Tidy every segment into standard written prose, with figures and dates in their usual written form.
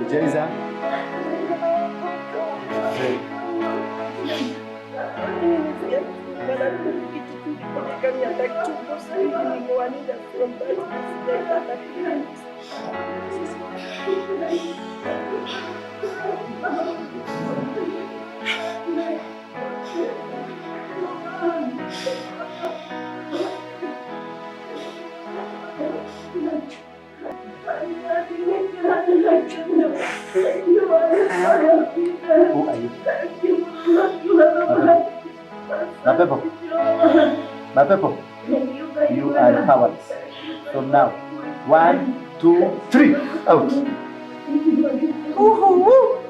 Ujaiza? Who are you? My people. My people. You are powerless. From now. 1, 2, 3. Out.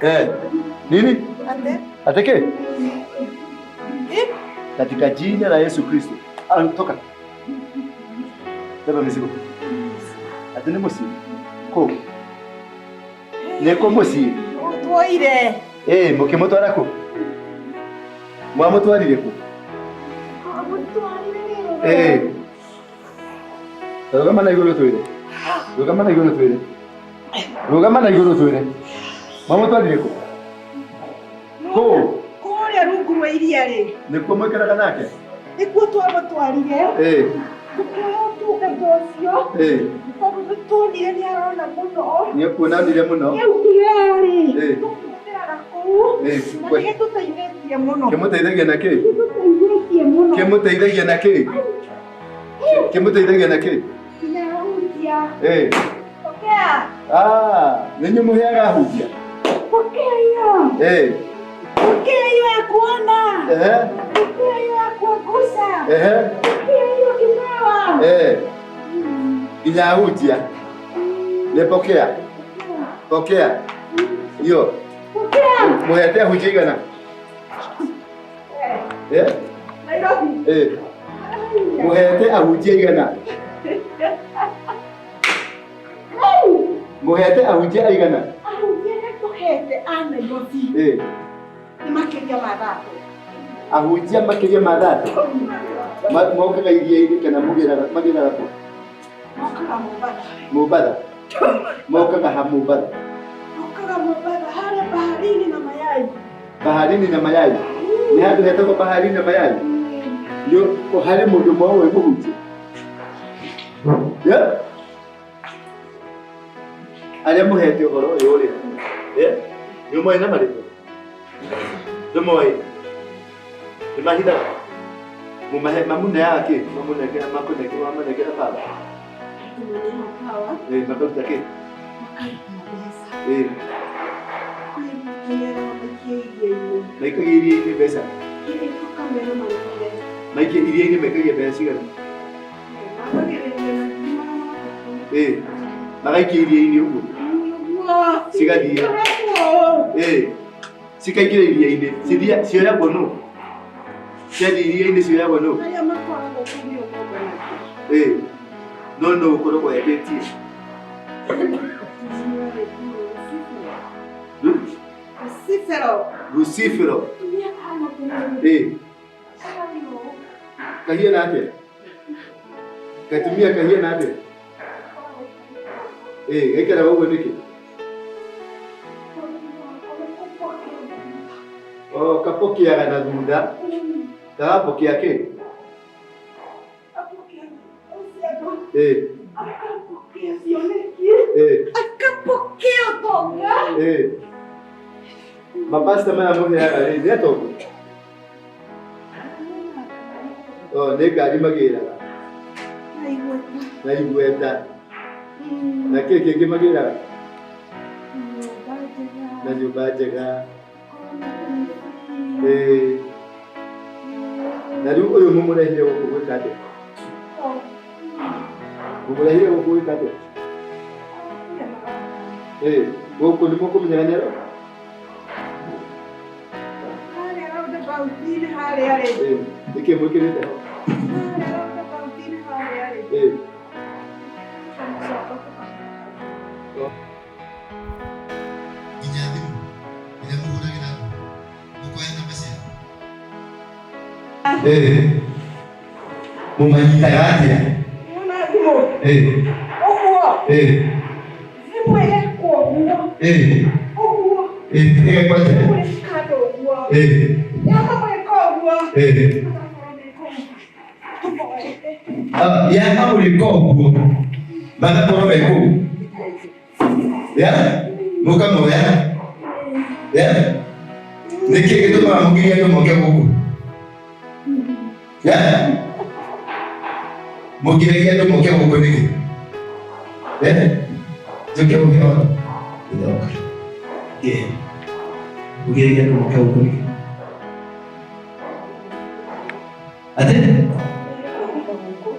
Eh. Nini? Ateke. Katika jina la Yesu Kristo. Toka. Beba mizigo. Atene mosi. Ko. Neko mosi. Otwaire. Eh, mukimutwara ku? Mwamutwarire ku? Eh. Rugama na iguru twire. Rugama na iguru twire. Rugama na iguru twire. Mwamutwarire ku? Ko. Kuria rungu rwa iria ri. Nikuo mwikaraga nake? Nikuo twamutwarire. Eh. Tukioya ũtungata ũcio. Eh. Tondũ nĩtuonire nĩarona mũno. Nĩekuonanire mũno. Rĩu kĩrĩa-rĩ, Eh. tũkĩhũthĩraga kũu. Eh. Na nĩgĩtũteithĩtie mũno. Kĩmũteithagia na kĩ? Nĩgĩtũteithĩtie mũno. Kĩmũteithagia na kĩ? Kĩmũteithagia na kĩ? Nginya ahunjia. Eh. Pokea. Ah, nĩ mũheaga ahunjia? Pokea hiyo. Eh. Pokea hiyo ya kuona. Ehe. Pokea hiyo ya kugusa. Ehe. Pokea hiyo kipawa. Eh. Nginya ahunjia. Nĩ pokea. Pokea. Hiyo. Pokea. Mũhete ahunjia igana? Eh? Nairobi. Eh. Mũhete ahunjia igana? Mũhete ahunjia aigana? Ahunjia arĩa tũhete a Nairobi. Eh. Nĩ makĩria ma 3. Ahunjia makĩria ma 3? Mokaga iria-inĩ kana magĩraga kũ? Mokaga Mombatha. Mombatha? Mokaga ha Mombatha? Mokaga Mombatha, harĩa baharini na mayai. Baharini na mayai? Nĩ handũ hetagwo baharini na mayai? Nĩ harĩ mũndũ ũmwe ũĩ mũhunjia? Yeah? Arĩa mũhete ũhoro ũyũ rĩ, eh? Nĩ ũmoĩ na marĩtwa? Ndũmoĩ? Nĩ mahithaga? Mũmahe, mamuneaga kĩ? Mamunengera, makũnengera, mamanengera baba? Tũmaneaga power. Eh, makaruta kĩ? Makaruta mbeca. Eh. Kwĩ tũmeraga maikie iria-inĩ. Maikagia iria-inĩ mbeca? Ĩĩ, tũkamera marutire. Maikie iria-inĩ maikagia mbeca cigana? Mambagĩrĩria na ngiri magana matatũ. Eh, magaikia iria-inĩ ũguo? Ũguo. Cigathiĩ. Cikoretwo. Eh, cikaingĩra iria-inĩ. Cithia, cioyagwo nũ? Ciathiĩ iria-inĩ cioyagwo nũ? Arĩa matwaragwo kũu nĩo monganagia. Eh, no nũ ũkoragwo etĩtie? Lucifero. Lucifero. Tumia kahana atĩrĩrĩ. Eh. Kahiana atĩa? Gatumia kahiana atĩa? Eh, gaikaraga ũguo nĩkĩ? Oh, kapokeaga na thutha. Gagapokea kĩ? Eh. Akapokea cioneki. Eh. Akapokea ũtonga. Eh. Mapasta maya mũheaga rĩ, nĩ atongu? Oh, nĩ ngari magĩraga. Na igweta. Na igweta. Na kĩ kĩngĩ magĩraga? Nyũmba njega. Na nyũmba njega. Eh. Na rĩu ũyũ mũmũrehire gũkũ gwĩka atĩa? Mũmũrehire gũkũ gwĩka atĩa? Ĩĩ, gũkũ nĩ mũkũmenyaga nĩ arora? Harĩa roundabout-inĩ harĩa rĩ. Ĩĩ, nĩkĩ mwĩkĩrĩte ho? Harĩa roundabout-inĩ harĩa rĩ. Ĩĩ. Nginya thimũ ĩrĩa mũhũragĩra andũ mũkoya namba ciao. Ĩĩ. Mũmanyitaga atĩa? Wona thimũ. Ĩĩ. Ũguo. Ĩĩ. Thimũ ĩgekwo ũguo. Ĩĩ. Ũguo. Ĩĩ, ĩgekwo atĩa? Thimũ ĩkanda ũguo. Ĩĩ. Yamba gwĩka ũguo. Ĩĩ. Magakorwo me kũu. Tũmoete. Ah, yamba gwĩka ũguo magakorwo me kũu. Ya? Mũkamoya? Ya? Nĩkĩ gĩtũmaga mũgirie andũ moke gũkũ? Ya? Mũgiragia andũ moke gũkũ nĩkĩ? Ya? Njoke ũheo. Gĩthoka. Kĩ? Mũgiragia andũ moke gũkũ nĩkĩ? Atĩ?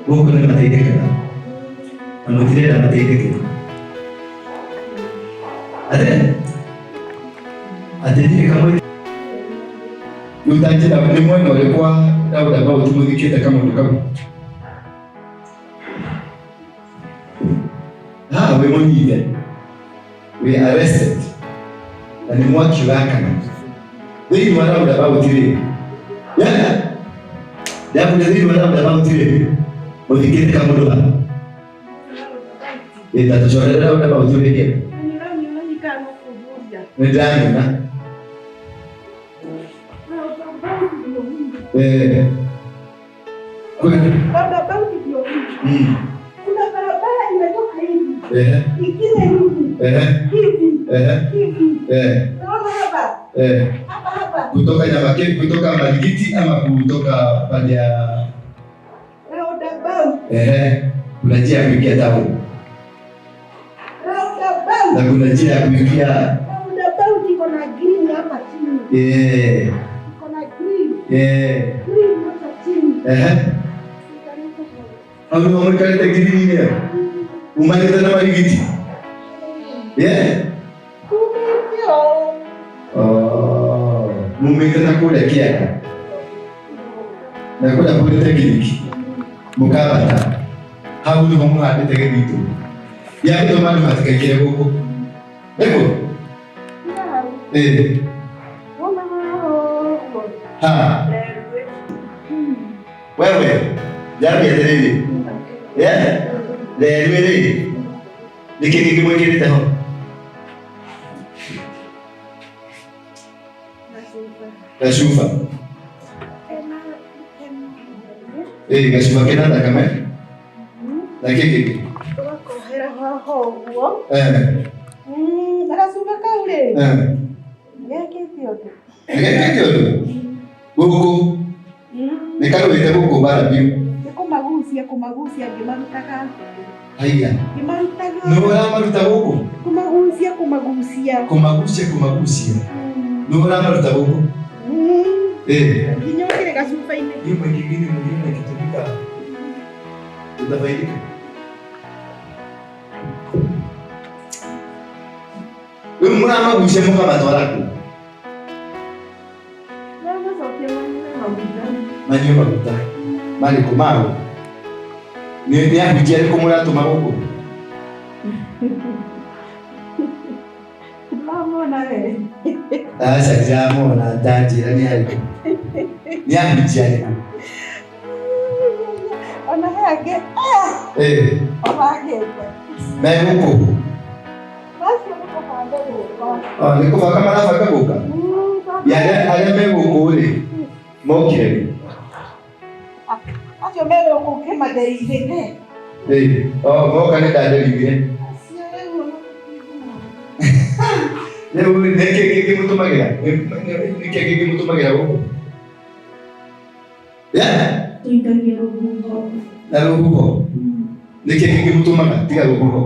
Gũkũ nĩ mateithĩkaga. Na mũtirenda mateithĩke. Atĩ? Atĩ ndirĩ kamwe. Rĩu ta njĩra nĩ mwena ũrĩkũ wa roundabout mũthikĩte kamũndũ kau? Haha wĩ mũnyite. Wĩ arrested. Na nĩ mwaki ũrakana. Thĩinĩ wa roundabout rĩ. Yeah. Ndakũria thĩinĩ wa roundabout rĩ. Mũthikĩte kamũndũ ha? Ĩ ta tũcorere roundabout rĩngĩ. Nĩũranyona nyikara no kũnjũria. Nĩ ndĩramĩona. Roundabout ndio hii. Eh. Kwĩ. Roundabout ndio hii. Kuna barabara imetoka hivi. Eh. Ingine hivi. Eh. Hivi. Eh. Hivi. Eh. Unaona hapa? Eh. Hapa hapa. Kutoka Nyamake, kutoka Marigiti ama kutoka pande ya Roundabout. eh, kuna njia ya kuingia town Roundabout. na kuna njia ya kuingia Roundabout iko na green hapa chini. eh, Iko na green. eh, Green hapa chini. eh, hau nĩho mũikarĩte ngirini-inĩ ĩyo umanĩte na Marigiti, yeah. Kumĩte o. Oh, mumĩte na kũrĩa kĩanda na kũrĩa kũrĩte ngiringi mũkambata hau nĩho mũhandĩte gĩthitũ gĩa gũtũma andũ matikaingĩre gũkũ nĩguo. Ĩĩ. Wona haha ũguo. Ha wewe njambia atĩrĩrĩ, yeah, rerwe rĩ nĩkĩ kĩngĩ mwĩkĩrĩte ho? Gacuba. Ĩĩ, gacuba kena thakame na kĩ kĩngĩ? Tũgakohera haha ũguo. Eh. Na gacuba kau rĩ. Eh. Gekĩte ũndũ. Nĩgekĩte ũndũ gũkũ nĩ karũĩte gũkũ bara biũ. Nĩ kũmagucia kũmagucia ngĩmarutaga. Haiya. Ngĩmarutaga. Nĩ ũramaruta gũkũ? Kũmagucia kũmagucia. Kũmagucia kũmagucia. Nĩ ũramaruta gũkũ? Ĩĩ. Nginya ũkĩrĩ gacuba-inĩ. Hiyo mwingine mwingine ikitumika utafaidika. Rĩu mũramagucia mũkamatwara kũ? Nĩmacokia manyue maguta. Manyue maguta. Marĩkũ mao? Nĩ ahunjia arĩkũ mũratũma gũkũ? Ndĩramona we. Aca ndiramona, ndanjĩra nĩ arĩkũ. Nĩ ahunjia arĩkũ? Ona he angĩ Ĩĩ. mabangĩte. Me gũkũ? Macio nĩ kũbanga gũka. Oh, nĩ kũbanga marabanga gũka? Ya arĩa me gũkũ rĩ, mokire rĩ? Acio me gũkũ ngĩmandeithĩte. Ĩĩ. Oh, moka nĩ ndanderithire. Acio rĩu Rĩu nĩ kĩĩ kĩngĩ mũtũmagĩra? Nĩ kĩĩ kĩngĩ mũtũmagĩra gũkũ? Yeah? Tũikagia rũhuho. Na rũhuho? Nĩ kĩĩ kĩngĩ mũtũmaga tiga rũhuho?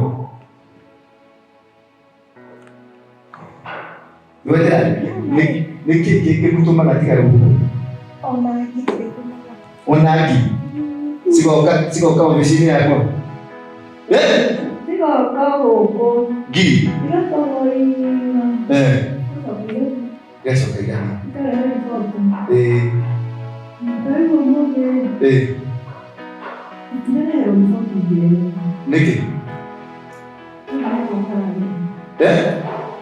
Nĩ kĩĩ kĩngĩ mũtũmaga tiga rũhuho? Ona ngitĩrĩ tũmaga. Ona ngi cigoka cigoka obici-inĩ yakwa. Eh? Cigoka gũkũ. Ngi. Igatong'oria. Eh. Igacoka igathiĩ. Ikarehe riboti. Eh. Rĩu ũmũthĩ Eh. itirareherwo riboti njega. Nĩkĩ? Eh?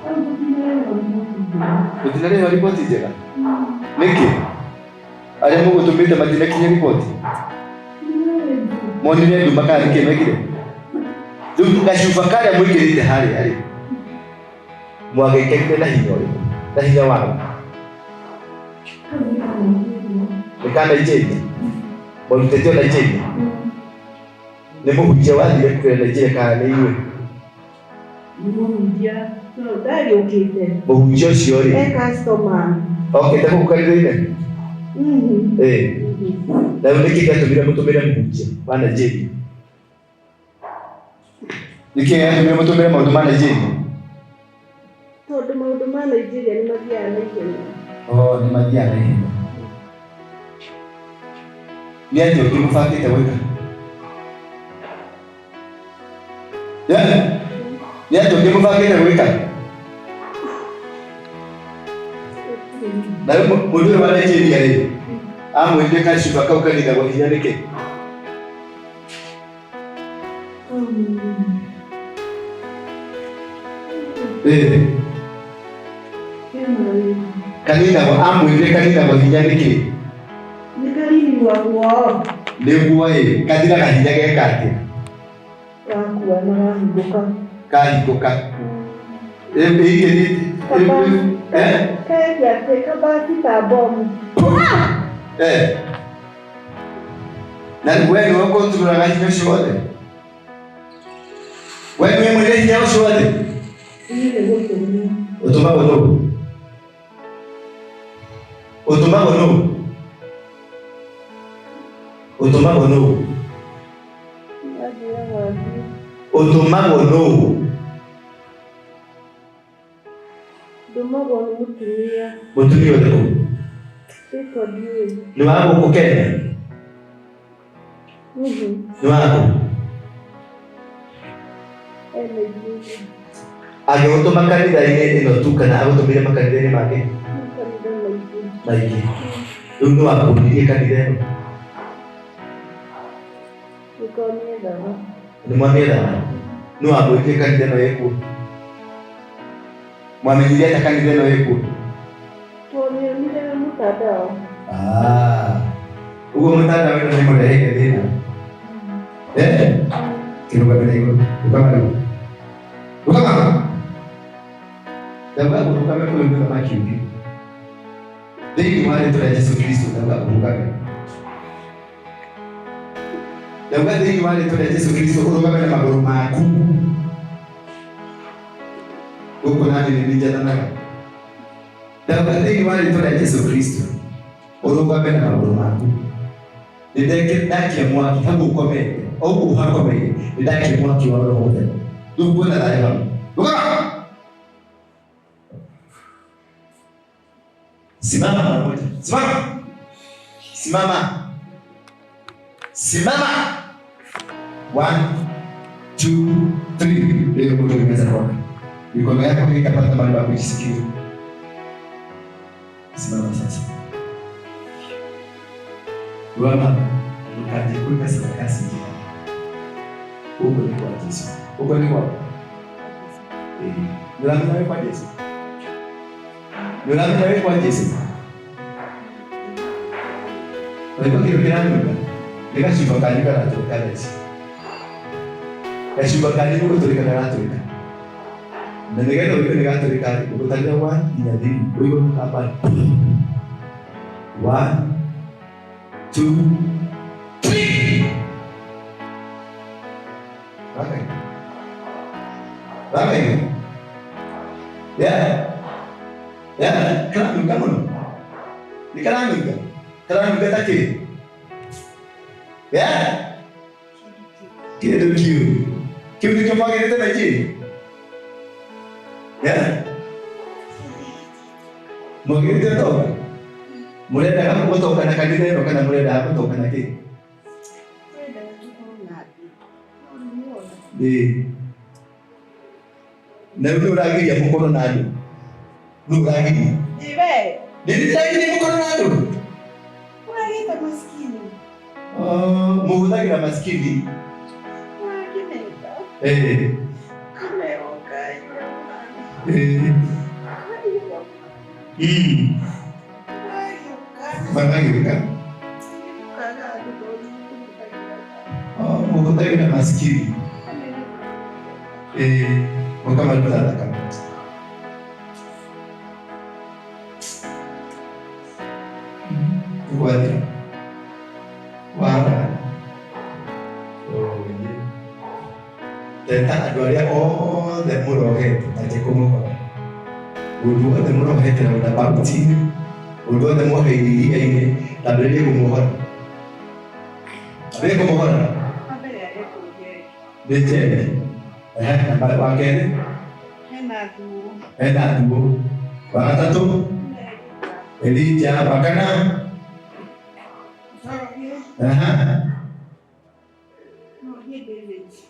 Rĩu tũtinareherwo riboti njega. Mũtinarehwo riboti njega? Nĩkĩ? Arĩa mũgũtũmĩte matinakinyia riboti? Monire nduma kana nĩkĩ mekire? Rĩu gacuba karĩa mũingĩrĩte harĩa rĩ, mwagĩkĩrire na hinya ũrĩkũ? Na hinya waũ? Nĩ ka Nigeria? Mwarutĩtio Nigeria? Nĩ mũhunjia wathire kũgĩra Nigeria kana nĩ inyuĩ? Mũhunjia no ndagĩũkĩte. Mũhunjia ũcio rĩ, E customer. okĩte gũkũ kanitha-inĩ? Mhm. Ĩĩ. Na rĩu nĩkĩ gĩatũmire mũtũmĩre mũhunjia wa Nigeria? Nĩkĩ gĩatũmire mũtũmĩre maũndũ ma Nigeria? Tondũ maũndũ ma Nigeria nĩ mathiaga na ihenya. Oh, nĩ mathiaga na ihenya. Nĩ atĩa ũngĩ mũbangĩte gwĩka? Yeah? Nĩ atĩa ũngĩ mũbangĩte gwĩka? Na rĩu mũndũ ũyũ wa Nigeria rĩ, amwĩrire gacuba kau kanithagwo hinya nĩkĩ? Ĩĩ. Kaninagwo amwĩrire kaninagwo hinya nĩkĩ? Nĩ karinirwagwo. Nĩguo ĩ, kathiraga hinya geka atĩa? Gakua na gahingũka. Kahingũka. Eh? Keke atĩ kabati ta bomu. Eh. Na we nĩwe ũkontrolaga hinya ũcio wothe? We nĩwe mwene hinya ũcio wothe? Niĩ nĩ gũtũmwo. Ũtũmagwo nũ? Ũtũmagwo nũ? Ũtũmagwo nũ? Athiaga athiĩ. Ũtũmagwo nũ? Ndũmagwo nĩ mũtumia. Mũtumia ũrĩkũ? Rĩtwa ndiũĩ. Nĩ wa gũkũ Kenya? Mhm. Nĩ wa kũ? E Nigeria. Agĩgũtũma kanitha-inĩ ĩno tu kana agũtũmire makanitha-inĩ mangĩ? Makanitha maingĩ. Maingĩ. Rĩu nĩ wakũnirie kanitha ĩno? Nĩtwamĩethaga. Nĩ mwamĩethaga? Nĩ wamwĩtire kanitha ĩno ĩkuo? Mwamenyire atĩa kanitha ĩno ĩkuo? Twamĩonire mũtandao. Ah. Ũguo mũtandao ĩno nĩ mũreheire thĩna. Eh? Kĩrũgame na igũrũ. Rũgama rĩu. Rũgama. Ndauga ũrũgame ũyũ nĩ ũthamaki ũngĩ. Thĩinĩ wa rĩtwa rĩa Jesu Kristo ndauga ũrũgame. Ndauga thĩinĩ wa rĩtwa rĩa Jesu Kristo ũrũgame na magũrũ maku. Gũkũ nani nĩ niĩ njathanaga. Ndauga thĩinĩ wa rĩtwa rĩa Jesu Kristo ũrũgame na magũrũ maku. Nĩ ndakia mwaki hau ũkomete, o ũguo ũhakomeire, nĩ ndakia mwaki wa Roho Mũtheru. Rĩu kwĩna thayũ hau. Rũgama! Simama mara moja. Simama. Simama. Simama. 1, 2, 3. Leo moto umeweza kuwaka. Mikono yako hii itapata mahali pa kujisikia. Simama sasa. Rwama ndukajikuta sarakasi njia. Huko ni kwa Yesu. Huko ni kwa. Eh, ndio kwa Yesu. Ndio kwa Yesu. Ariko kĩndũ kĩranunga nĩ gacuba kanyu karatũrĩka thaa ici. Gacuba kanyu nĩ gũtũrĩka karatũrĩka. Na nĩgetha ũigue nĩ gatũrĩka rĩ, ũgũtarĩra 1 nginya 3, ũigue kamba 1, 2, 3. Wakaigua? Wakaigua? Yeah. Yeah, karanunga mũno. Nĩ karanunga. Karanunga ta kĩ? Yeah. Kĩndũ kiu. Kĩu nĩkĩo mwagĩrĩte Nigeria? Yeah. Mwagĩrĩte ũtonga? Mũrendaga gũtoka na kanitha ĩno kana mũrendaga gũtoka na kĩ? Ĩĩ. Na rĩu nĩ ũragiria mũkorwo na andũ? Nũ ũragiria? Nĩ ndĩragiria mũkorwo na andũ? Mũhũthagĩra maskini. Ĩĩ. Ĩĩ. Magagĩũka. Mũhũthagĩra maskini. Ĩĩ, mũkamaruta thakame. Nĩgwathira. Wahana. Teta andũ arĩa othe mũrogete manjie kũmũhora. Mũndũ wothe mũrohete roundabout-inĩ, mũndũ wothe mwoheire iria-inĩ, ambĩrĩrie kũmũhora. Ambĩrĩrie kũmũhora. Nĩ Njeri. Ehe, namba wa kerĩ? Hena Thuo. Wa gatatũ? Elijah. Wa kana? Aha.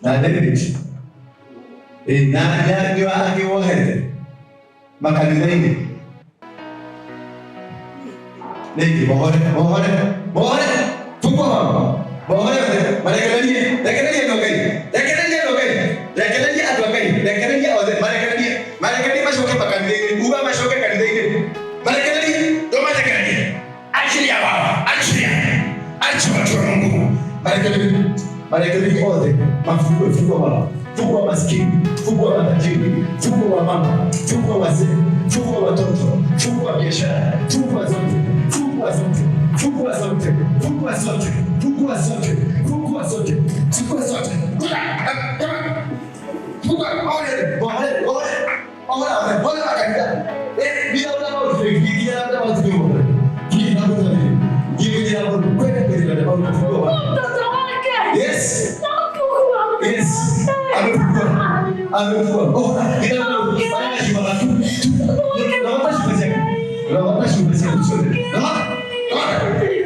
Na David. Ĩ, na na nĩ angĩ wohete makanitha-inĩ. Nĩkĩ? Mohore, mohore, mohore. Fungua mama. Mohore othe. Marekererie. Rekereria andũ a Ngai. Rekereria andũ a Ngai. Rekereria andũ a Ngai. Rekereria othe. Marekererie. Marekererie macoke makanitha-inĩ. Uga macoke kanitha-inĩ. Marekererie. Ndũmarekererie. Achilia wao. Achilia. Acha watu wa Mungu. Marekererie. Marekererie othe. Mafungue, fungua mama. Fungua maskini, fungua matajiri, fungua wamama, fungua wazee, fungua watoto, fungua biashara, fungua zote, fungua zote, fungua zote, fungua zote, fungua zote, fungua zote, fungua zote. Fungua, ole, ole, ole, ole, ole, ole makanisa. Eh, bila bila bila bila bila bila bila bila bila bila. Mtoto wake. Yes. Yes. Amefungua. Amefungua. Oh, ina maana shiba tu. Levanta shuka zake. Levanta shuka zake. Levanta.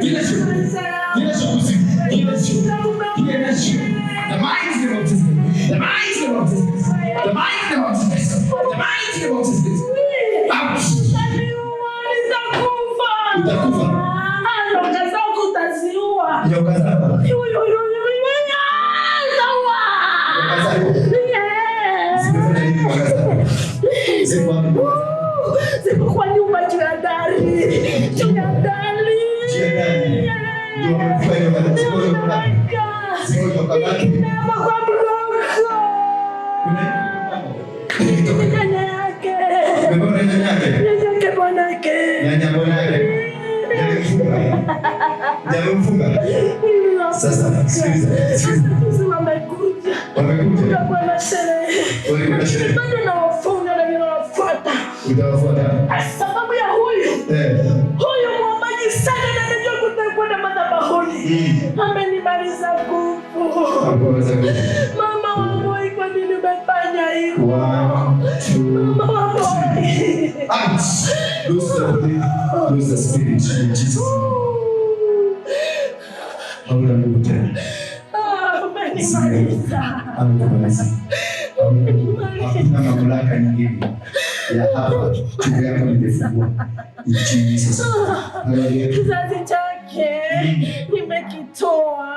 Kila shuka. Kila shuka usiku. Kila shuka. Kila shuka. The mighty name of Jesus. The mighty name of Jesus. The mighty name of Jesus. The mighty name of Jesus. Out. Utakufa. Nyoka zako utaziua. Nyoka zako. Nyoka zako. Zimefanya nini nyoka zako? Ziko wapi nyoka zako? Ziko kwa nyumba juu ya dari. Juu ya dari. Juu ya dari. Ndio wamekufa nyoka zako. Ziko nyoka ngapi? Ziko nyoka ngapi? Inama kwa mgongo. Kuna Nyanya yake. Umepona nyanya yake? Nyanya yake bwanake. Nyanya bwanake. Jamemfunga. Jamemfunga. Sasa sikiliza, sikiliza. Sasa wamekuja. Wamekuja. Kutakuwa na sherehe. Walikuwa na sherehe. Bado nawafunga na ninawafuata. Utawafuata. Sababu ya huyu. Eh. Huyu mwombaji sana na anajua kutakuwa na madhabahuni. Amenimaliza nguvu. Hakuweza nguvu. Mama wa Moi, kwa nini umefanya hivyo? One, two, Mama wa Moi. out. Lose the body, lose the spirit in Jesus' name. Hauna nguvu tena. Ah, umenimaliza. Amekumaliza. Hauna nguvu. Hakuna mamlaka nyingine ya hapa juu yako nimefungua. In Jesus' name. Hallelujah. Kizazi chake nimekitoa,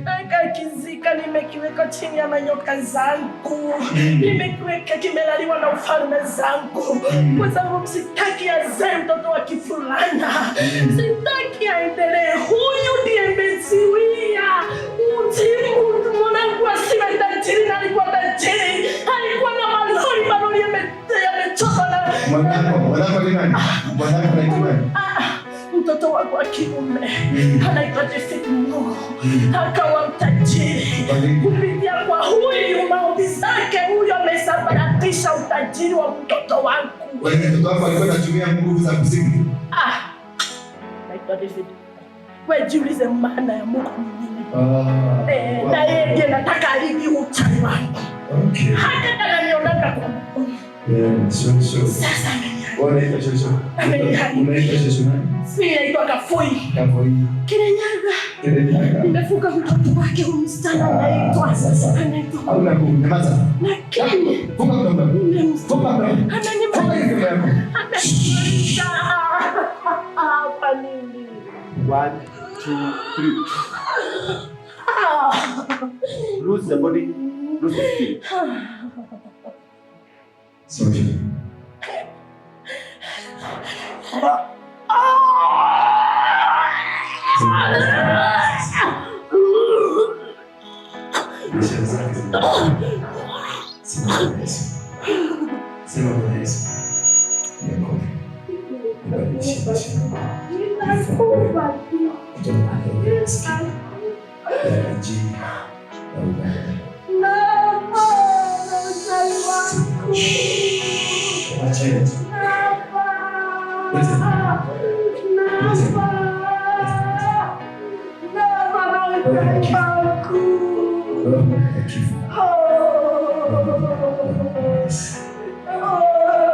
akakizika, nimekiweka chini ya manyoka zangu, nimekiweka kimelaliwa na ufalme zangu, kwa sababu sitaki azae mtoto wa kifulana, sitaki aendelee. Huyu ndiye ameziwia utimu mwanangu asiwe tajiri, na alikuwa tajiri, alikuwa na malori, malori yamechoka na Mwanako, mwanako ni nani? Mwanako anaitwa nani? Ah, mtoto wangu wa kiume anaitwa David Mungu, akawa mtajiri kupitia kwa huyu maombi zake. Huyu amesambaratisha utajiri wa mtoto wangu. Kwa hiyo mtoto wako alikuwa anatumia nguvu za kuzimu. Ah, naitwa David. Wewe jiulize maana ya Mungu ni nini? Ah, Eh, na yeye ndiye nataka aliki uchawi wangu. Okay. Hata ananionanga kwa mkono. Yeah, so so. Sasa ameniharibia. Wewe unaitwa shosho. Unaitwa shosho nani? Mimi naitwa Kafui. Kafui. Kirinyaga. Kirinyaga. Nimefuga mtoto wake huyu msichana anaitwa. Sasa. Anaitwa. Hauna nguvu. Nyamaza. Lakini Funga mdomo. Funga mdomo. Funga mdomo yako. Ananimaliza. Hapa nini? 1, 2, 3. Lose the body, lose the spirit. Sorry. Biashara zake Sema Bwana Yesu. Sema Bwana Yesu. Niokoe. Nibadilishe maisha yangu. Kutoka kwenye umaskini ya injili ya Uganda. Acha yote. Listen. Listen. Roho ya kifo. Yes.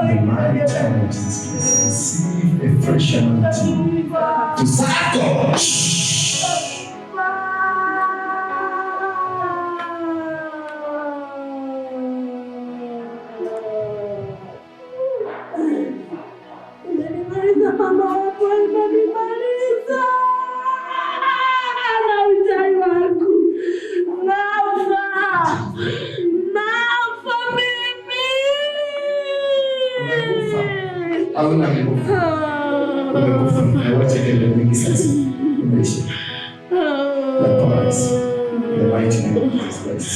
In the mighty name of Jesus Christ, receive a fresh anointing to serve God. Shh. Umenimaliza mama wako, umenimaliza na uchawi wangu. Nafa, nafa mimi. Umekufa. Hauna nguvu. Umekufa. Na wacha kelele mingi sasa. Umeisha. The powers. In the mighty name of Jesus Christ.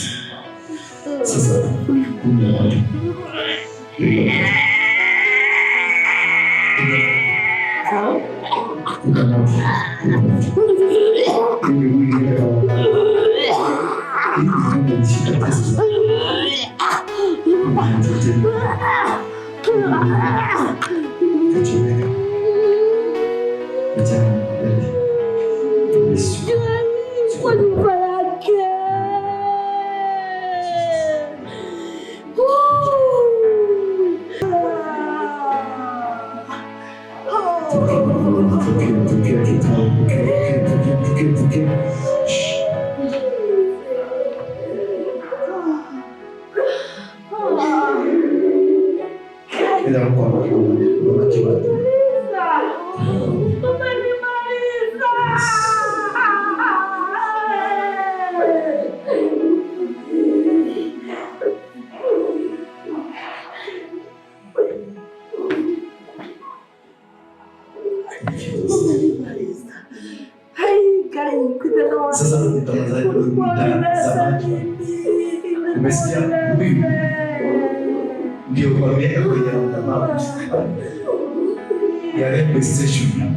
Sasa kunywa maji. Kunywa maji. Kunywa maji. Kunywa maji. Mimi huyu ni kama hii kama ilishika pesa za Kachomeka. Achana na Yesu. Kwa nyumba yake. Pokea, pokea kitabu, pokea, pokea, pokea, pokea. Shh. Enda huko ambapo mama Kibathi. Umenimaliza. Umenimaliza. Hai, kai, kutoka Sasa mtazamaji, mtazamaji, umesikia mimi ndio wameweka kwenye roundabout ya railway station,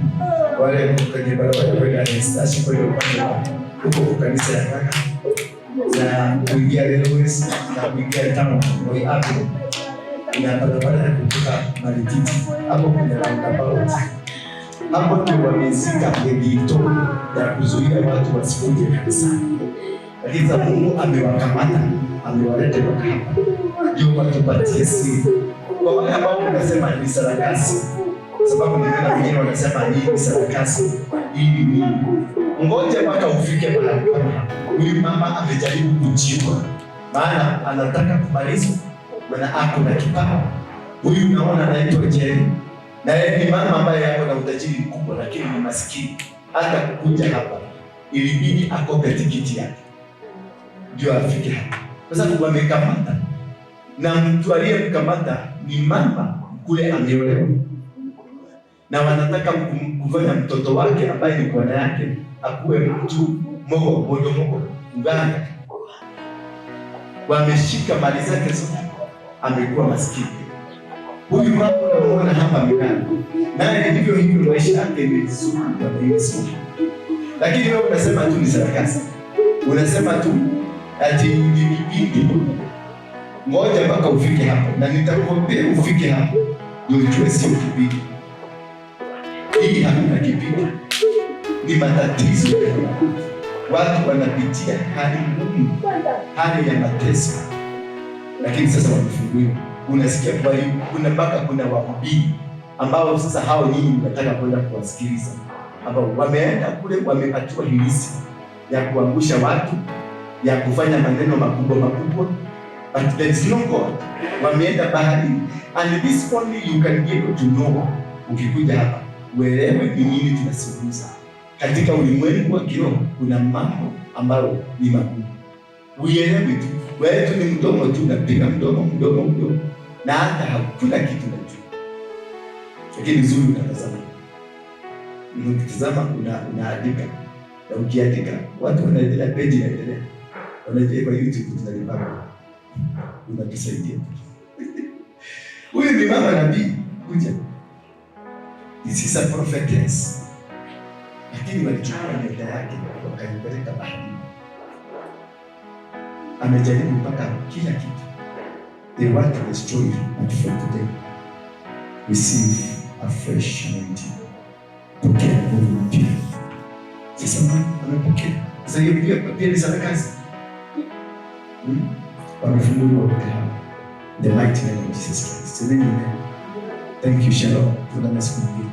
wale kwenye barabara kwenda station kwenda upande wa huko kwa kanisa ya kaka na kuingia railways na kuingia town Moi Avenue na barabara ya kutoka Marikiti hapo kwenye roundabout hapo ndio wamezika edito ya kuzuia watu wasikuje kanisani, lakini sasa Mungu amewakamata, amewaleta mpaka hapa ndio watupatie siri. Kwa wale ambao unasema ni sarakasi, sababu nimeona wengine wanasema hii ni sarakasi, hii ni nini? Ngoja mpaka ufike mahali kama hapa. Huyu mama amejaribu kujiua, maana anataka kumalizwa, maana ako na kipawa. Huyu naona anaitwa Jerry, na yeye ni mama ambaye ako na utajiri mkubwa, lakini ni maskini. Hata kukuja hapa ilibidi akope tikiti yake ndio afike hapa, kwa sababu wamekamata, na mtu aliyemkamata ni mama kule ameolewa, na wanataka kufanya mtoto wake ambaye ni bwana yake akuwe mtu mogo mogo mogo mganga. Wameshika mali zake zote, amekuwa maskini. Huyu mama unamuona hapa mganga, naye hivyo hivyo maisha yake ni vizuri, lakini wewe unasema tu ni sarakasi, unasema tu ati ni kipindi. Ngoja mpaka ufike hapo, na nitakuombea ufike hapo ndio ujue sio kipindi. Hii hakuna kipindi, ni matatizo. Watu wanapitia hali ngumu, hali ya mateso, lakini sasa wamefunguliwa. Unasikia kwa hiyo kuna mpaka kuna wahubiri Ambao sasa hao nyinyi mnataka kwenda kuwasikiliza, ambao wameenda kule wamepatiwa hirizi ya kuangusha watu, ya kufanya maneno makubwa makubwa, but there is no God. Wameenda baharini, and this only you can be able to know ukikuja hapa uelewe ni nini tunazungumza. Katika ulimwengu wa kiroho kuna mambo ambayo ni magumu, uielewe tu. Wewe tu ni mdomo tu, unapiga mdomo mdomo mdomo, na hata hakuna kitu unajua, lakini uzuri unatazama, ukitazama unaandika, na ukiandika watu wanaendelea, page inaendelea. Unajua kwa YouTube tunalipa, unatusaidia. Huyu ni mama nabii, kuja. This is a prophetess. Lakini walichukua nyota yake wakaipeleka baharini. Amejaribu mpaka kila kitu. They want to destroy you, but from today receive a fresh anointing. Pokea nguvu mpya. Sasa mama amepokea. Sasa hiyo pia ni sadaka. Wamefunguliwa wote hawa. The mighty name of Jesus Christ. Amen. Thank you. Shalom. Tuonane siku nyingine.